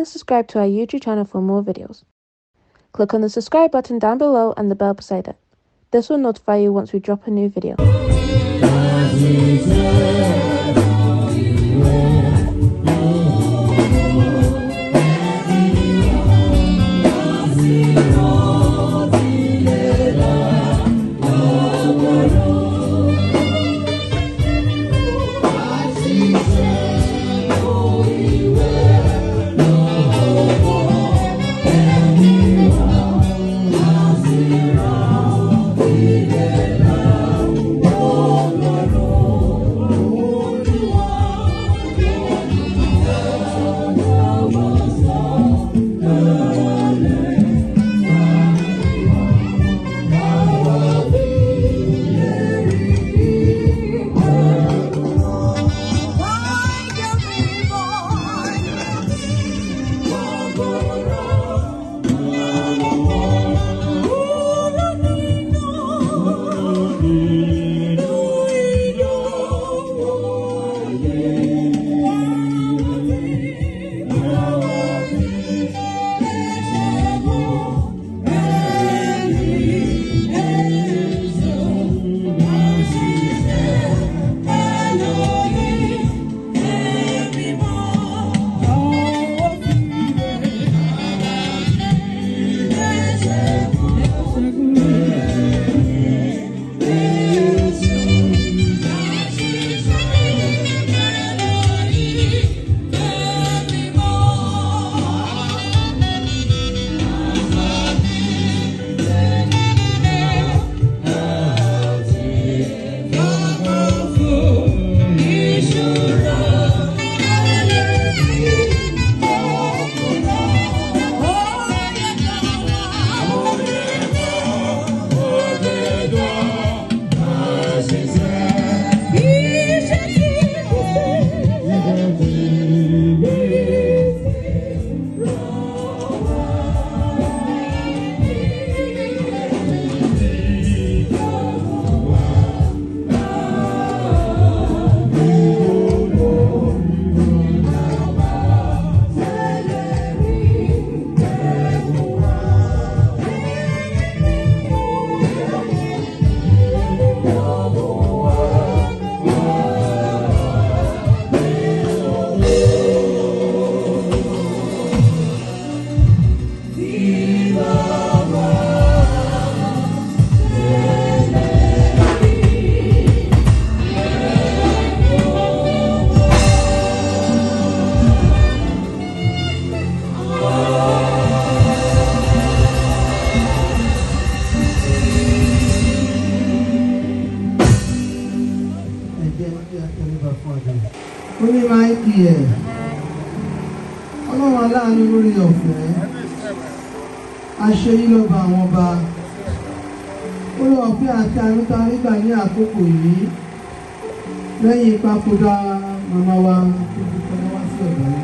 Kindly subscribe to our YouTube channel for more videos. Click on the subscribe button down below and the bell beside it. This will notify you once we drop a new video. Ẹ jẹ́ kí a tẹríba fún àdúrà. Ó ní máìkì ẹ̀. Ọlọ́run aláàánú lórí ọ̀fẹ́. Aṣeyí ló ba àwọn ọba. Oore ọ̀fẹ́ àti àánú tá a rí gbà ní àkókò yìí. Lẹ́yìn ìpapòdà màmá wa tó fi kọ́lá wá sí ọ̀dọ̀ yìí.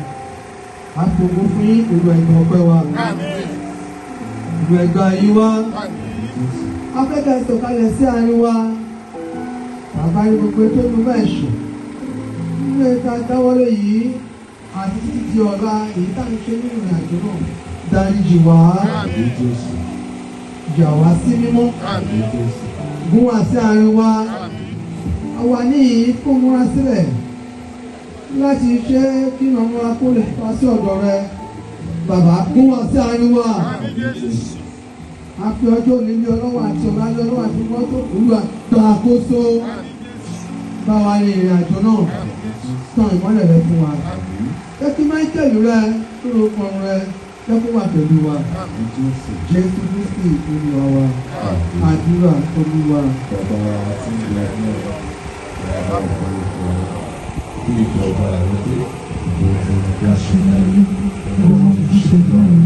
A fògo fún yín, Olúwa, ẹgbẹ́ ọpẹ́ wa. Olúwa, ẹgbẹ́ yìí wá. Afẹ́kẹ́ sọ̀kalẹ̀ sí àárín wa. Bàbá ní gbogbo ètò ìlú ẹ̀ṣẹ̀. Nínú ètò àdáwọlé yìí àti títí di ọ̀la èyí tá à ń ṣe nínú ìrìn àjò náà. Dáríjì wá. Yà wá sí mímọ́. Gún wá sí àárín wa. Àwa níyìí kó múra sílẹ̀ láti ṣe kí màmá wa kó lè wá sí ọ̀dọ̀ rẹ. Bàbá, gún wá sí àárín wa. A fi ọjọ́ òní lé ọlọ́wọ́ àti ọ̀la lé ọlọ́wọ́ àti mọ́tò. Olúwa, gba àkóso. Bá wa ní ìrìn àjò náà. Tàn ìmọ́lẹ̀ rẹ fún wa. Jẹ́ kí Michael rẹ tó ló pọn rẹ jẹ́ kó wà pẹ̀lú wa. Jésù Kristi Olúwa wa. Àdúrà. Olúwa. Bàbá tí ń bẹ ní ọ̀run, ìyá ọ̀pọ̀ ìfọ̀ kí ìjọba rẹ dé, ìjọba kí a ṣe láyé, ọmọ ṣe lọ́run.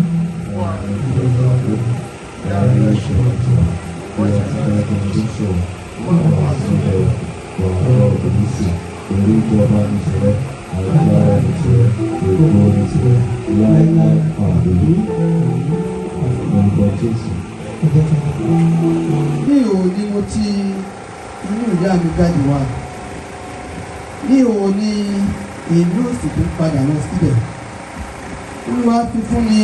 Ìjọba dárí ẹ̀ṣẹ̀ wa jì wá, bí a ti dárí ẹni tó ṣẹ̀ wá, má wá sílẹ̀ wà lọ́wọ́ òbí orí ìjọba ní tirẹ̀, agbára ní tirẹ̀, ògo ní tirẹ̀, láéláé, àmín. Orúkọ Jésù. Ní òní mo ti inú ìyá mi jáde wá. Ní òní èmi ò sì tún padà lọ síbẹ̀. Olúwa fi fún ni,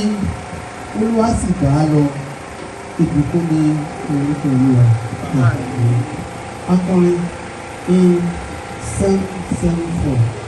Olúwa sì gbà á lọ. Ìbùkún ni orúkọ Olúwa. Akọrin in 774.